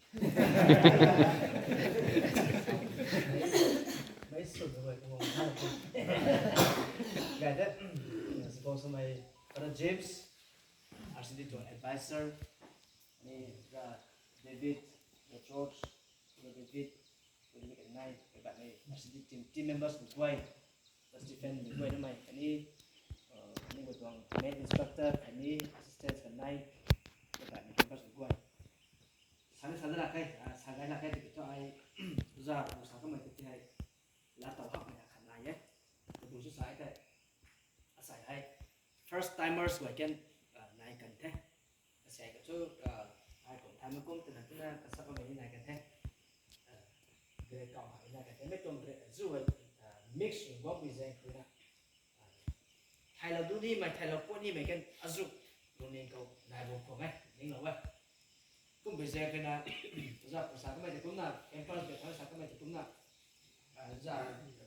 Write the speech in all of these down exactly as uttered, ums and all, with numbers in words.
Mei sw tu mei kumang. Gay the. Suppose mei Brother James, R C D tuang advisor, ni Brother David, Brother George, Brother David, Brother David and I, kaibat ni R C D team, team members bu guay, Brother Stephen bu guay na mei kani, uh, ni bu tuang main instructor kani, assistant kanei, kaibat ni members bu guay. Sani sani la kai, ah, sa gay la kai tu tu ai, za bu sa kamei tu ti hai, la tau hak mei na khat nai e. Tu bu su sa ai kai. Asai hei first timers guay kan, ah, nai kan the. Asai ka chu, ah, ai kum thaimei kum twna twna kasak bammei ni nai kan the. Ah, grade kau hak ni nai kan the. Mei tuang grade zu hei, ah, mix sw guang bui zaeng khou na. Ah, thailou du nimei, thailou pat nimei kan azu lungning khou nai bam khwan e, ninglou e. Kum bui zaeng khou na, za pu sa kamei tei kumna, campus bek thau sa kamei tei kumna, ah, za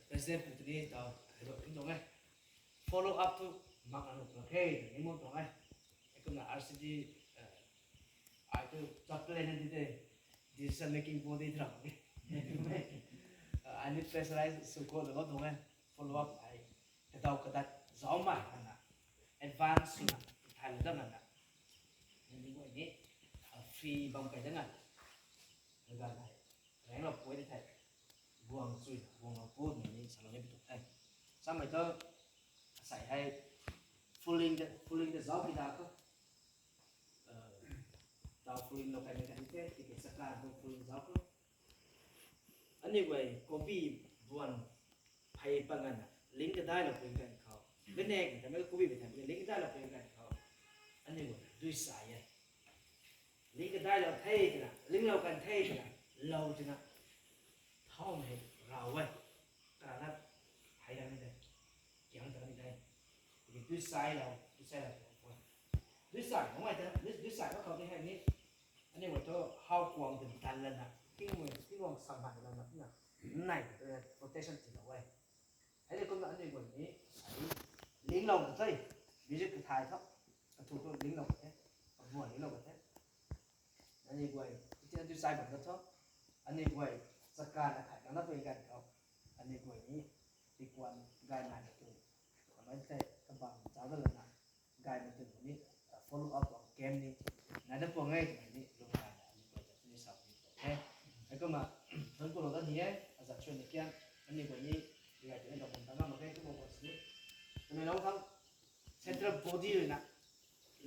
president pu tini tau, hei kum tuang e. Follow up tu mak na nuh tuang khe, ni mu tuang e. Hei kumna R C D, ah, ai tu chaplain na di tei, decision making body tram ni. Ah, ai ni pressurize sw khou na bam tuang e. Follow up ai, kadau kadat zauc mai mana, advance swna, thailou dat mana. Ni guay ni, ah, free bam kai da nga. Ni guay nai, ranglou pui di thei. Guang chui, guang lou pu ni ni salou ni pi tu thei. Samei tu, asai hei, fooling de, fooling de zauc ki da khou. Uh, tau fooling lou kai ni kan the, tiki saka bu fooling zauc khou. Aniu guay copy buan phey pa nganvna, ling kadailou pui kan khou. Gane kan thamei copy bi thamei ling kadailou pui kan khou. Aniu guay dui sa e. Ling kadailou the twna, linglou kan the twna, lou twna. Thau mei rau e. Karana hei rani de. Kiang ta ni de. Tiki dui sai lou, dui sai lou. Dui sai, nung ai ta, dui, dui sai lou khou ni hei ni. Aniu guay tu how kuang dun tan lana, tingmei, tingwang sam han lana, na, nai, eh, protection ti lou e. Hei ni kumna aniu guay ni, ai, linglou ka the, music ka thai tho, kathu tu linglou ka the, kabuan linglou ka the. Aniu guay, iti atu sai bam ka tho, aniu guay, chakana thai kang na pui kan tho, aniu guay ni, tikuan gay nai na tu, kamei the, kabam chau da lana, gay na tu ni, ah, follow up on camp ni, nai da puang e, ni, lung nai na, aniu guay ta, ni sa ni tu the. Hei kumna, thun ku lou da ni e, aza chun ni kiang, aniu guay ni, gay tu ni lou bam ta ngam mak khe, kumna guay sini. Kamei lou khang, central body rui na,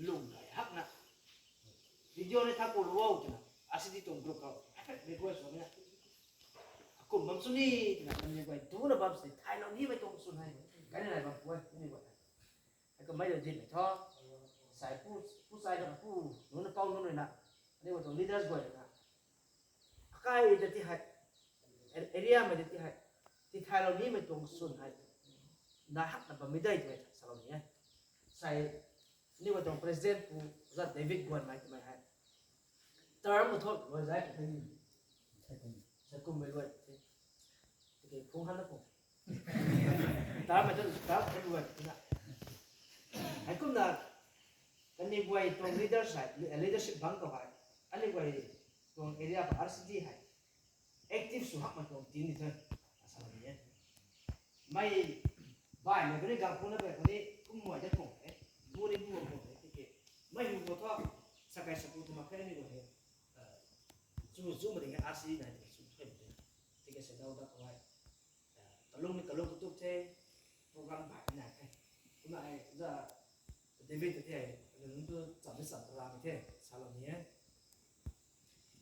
lung gay hak na, video ni tha ku lou twna, R C D tuang group khou, request sw na. Akum bam sw ni, twna, aniu guay, duna bam sw ni, thailou nimei tuang swn hei. Kai ni nai bam pui, aniu guay. Hei kamei lou dinmei tho, sai pu, pu sai na pu, nunc na pau nunc rui na, aniu guay tuang leaders guay rui na. Akai ta ti hei, a-, area mei ta ti hei, ti thailou nimei tuang swn hei, na hak na bammei dei twmei salou ni e. Sai, aniu guay tuang president pu, za David Guanmei twmei hei. Term khou thu, luai zai khou the ni. Sa kummei luai the. Tiki phung han na phung. Term mei thu, term khou luai the na. Hei kumna, kaniw guay tuang leaders hei, leadership bang khou hei, aniu guay tuang area khou R C D hei active sw hak mei tuang team ni the. Asa ni e. Mei baihmei kani gang khou na baih khou ni kum muay da khang the. Bu ni bu khang the tiki. Mei hu khou thu sakai saku tu mak khe ni khou he. Chu chu ma ding R C D nai tiki chu thei ma ding. Tiki se dau da khou hei. Kalung ni kalung katuk the. Program baih ni nai the. Kumna ai za David ta the, nunc tu cham ni cham kalam the, salou ni e.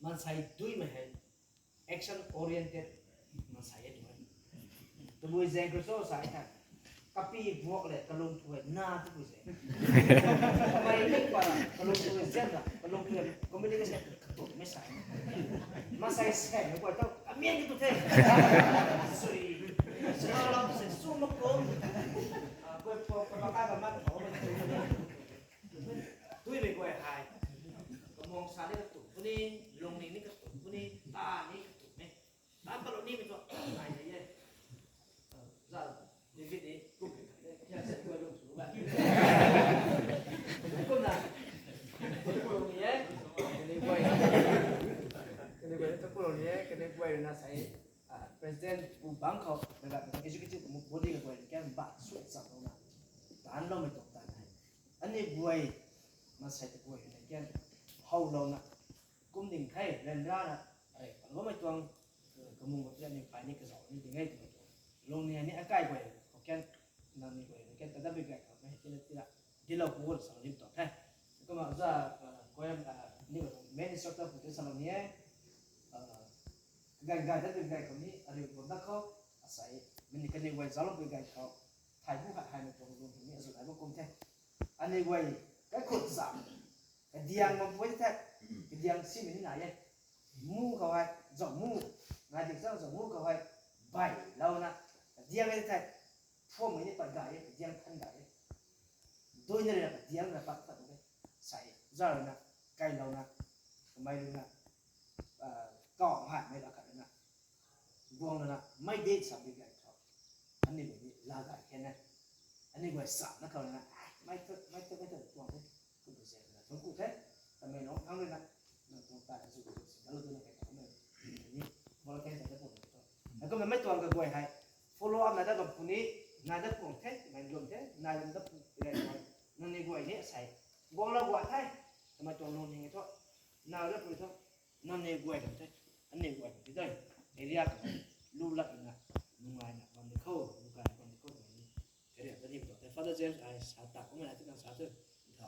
Maansei duimei hei action oriented maansei e twmei. Tabui zaeng khou so sa e tha. Kapi buak le kalung tu hei na tu pui zaeng. Kamei ni pa kalung tu hei zaeng na, kalung tu hei communication katummei sa e. Maansei saeng ni guay tho, kamian ki tu the. Sorry. Sa lam tu se su mak kum. Ah, guay pho, pho, pho, pho, pho, pho. Duimei guay hei. Kamung sa ni katup puni, lungning ni katup puni, ta ni katup e. Ta palou nimei tu, ai ni e. Za, David ni, kum ni, kya se guay lung su ba. Kum na. Kum ni e. Ni guay. Mei guay rui na sei, president pu bangc khou na ga executive body na guay rui kan ba sui cham lou na, taanloumei tuang tan hei, aniu guay maansei ta guay rui na kan howlouna kum ding the, ryanra na, arei paloumei tuang kamung khou tei aniu phay ni kazauh ni ding e twmei tuang lungning ni akai guay khou kan, nangniw guay na kan ta dat bi gay khou mei hei tina tina dilou pu salou ni tuang the. Kumna za, koyam ni minister ta pu tei salou ni e. Gay gay dat bi gay khou ni ariu bam dat khou, asei mini kaniw guay zauclou bi gay khou, thay bu khat haymei tuang lungning ni azuh nai bam kum the. Aniw guay kaikhun zam, kadiang bam pui the, kadiang simei ni nai e. Mu khou hei zauc mu, nai dik chang zauc mu khou hei, bailouna, kadiang e the, phuammei ni pat gay e, kadiang than gay e. Dui na rui na kadiang na pat tat e. Sei zauc rui na, kailouna, kamei rui na, kawmei hei mei la khat rui na, guang lana mei de sa bi gay khou, aniu guay ni la gay khe na, aniu guay sa na khou na, mei thu mei thu mei thu tuang the, kum tu se na tuang ku the, tamei nung thang rui na, nang tuang ta azuh azuh si talou tu na kai ta mei ni, volunteer ta tuang the. Kumna mei tuang kaguay hei follow up na dat bam pu ni, nai dat puang the, mei lum the, nai lum dat pu gay khou, nangniw guay ni asei guanglou guay the, tamei tuang lungning e thu, nai dat pu thu, nangniw guay kan the, aniw guay kan the dei, area khou lu lat na, nungaina bam ni khou, nungai bam ni khou twmei ni, kariak ta ni tuang the. Father James ai sa ta kummei na ti nang sa the, tha.